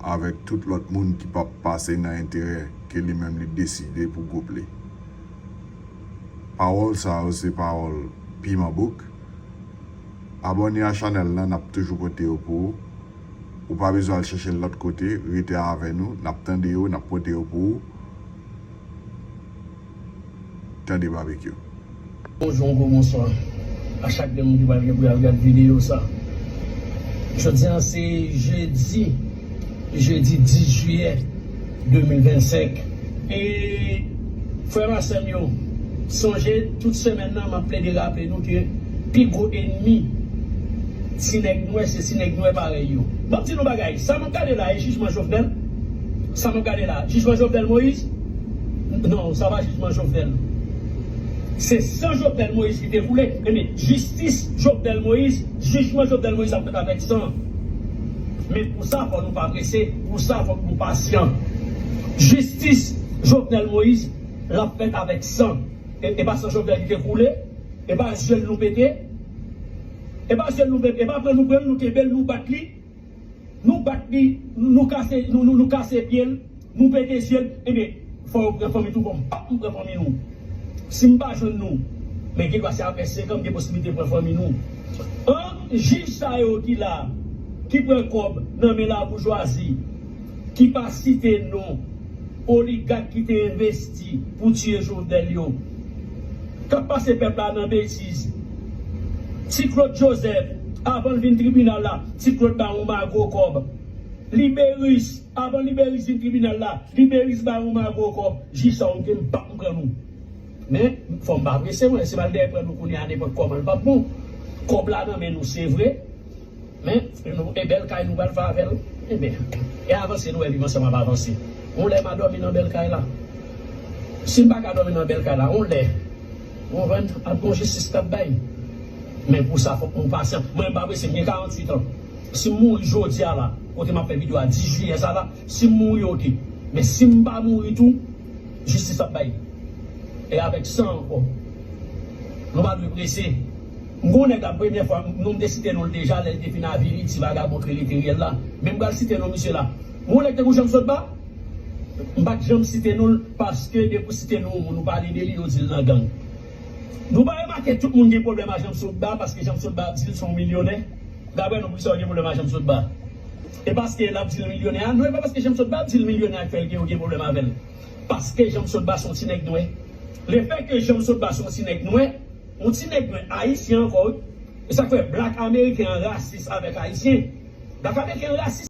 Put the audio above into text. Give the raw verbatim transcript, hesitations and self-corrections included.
avèk tout lòt moun ki p ap pase nan enterè ke li menm li deside pou gwoup li. Pawòl sa yo se pawòl piman bouk. Abòne a chanèl lan, n ap toujou pote yo pou ou. Ou pa bezwen al chèche l lòt kote, rete avè nou, n ap tande yo, n ap pote yo pou ou. Tande Babekyou. Bonjou, gwo bonswa a chak de moun ki pral gen pou y al gad videyo sa. Jodi a se jedi, jedi dis jiyè de mil vennsenk. E frè m ak sè m yo, sonje tout semèn nan m ap plede raple nou ke pi gwo enmi ti nèg nwè se ti nèg nwè parèy yo. Ban m di nou bagay, sa m ap gade la e jijman Jovenel? Sa m ap gade la, jijman Jovenel Moïse? Non, sa pa jijman Jovenel. Se san Jovenel Moïse ki te koule. Ebyen, jistis Jovenel Moïse, jijman Jovenel Moïse ap fèt avèk san. Men pou sa, fò nou pa prese. Pou sa, fòk nou pasyan. Jistis Jovenel Moïse, l ap fèt avèk san. E, e pa san Jovenel ki te koule. E pa zye l nou pete. E pa zye l nou pete. E pa pran nou pran l, nou kenbe l, nou bat li. Nou bat li, nou kase, nou, nou, nou kase pye l, nou pete zye l. Ebyen, fò yo pran fanmi tou, fò m pa m pran fanmi nou. Si m pa jwenn nou, men gen dwa se apre senk an m gen posiblite pran fanmi nou. An, jij sa yo ki la, ki pran kòb nan men laboujwazi, ki pa site non oligak ki te envesti pou tiye Jovenel yo, k ap pase pèp la nan betiz. Ti Claude Joseph, avan l vin tribinal la, Ti Claude ba yon magro kòb. Liberis, avan Liberis vin tribinal la, Liberis ba yon magro kòb. Jij sa yo m gen m p ap m pran nou. Men, fò m pa prese mwen, si m al dèyè pran nou kounye a nenpòt kòman l p ap bon. Kòb la nan men nou, se vre. Men, nou, e bèl kay nou pral fè avè l. Ebyen, e avanse nou wè viv ansanm ap avanse. On lè m a dòmi nan bèl kay la. Si m pa ka dòmi nan bèl kay la, on lè, ou konprann, ap gon jistis k ap bay. Men pou sa, fòk nou pasyan. Mwen, m pa prese, m gen karantuit an. Si m mouri jodi a la, kote m ap fè videyo a, dis jiyè sa la, si m mouri, oke. Men si m pa mouri tou, jistis ap bay. E avèk san ankò. Nou pa dwe prese. M gon nèg la, premyè fwa, non m te site non l deja, lè l te fin avili ti vagabon k rele Teriel la. Men m pral site non misye la. M gon nèg tankou Janm Sotba, m pa t janm site non l, paske depi w site non yon moun, ou pale de li, yo di l nan gang. Nou pa remake tout moun gen pwoblèm a Janm Sotba, paske Janm Sotba ap di l se yon milyonè. Daprè nou, poukisa yo gen pwoblèm a Janm Sotba? E paske l ap di l milyonè a? Non, e pa paske Janm Sotba ap di l milyonè a k fè l gen, yo gen pwoblèm avè l. Paske Janm Sotba se yon ti nèg nwè. Lefètke Janm Sotba se yon ti nèg nwè, yon ti nèg nwè ayisyen ankò, wi. E sa k fè blak ameriken an rasis avèk ayisyen. Blak ameriken an rasis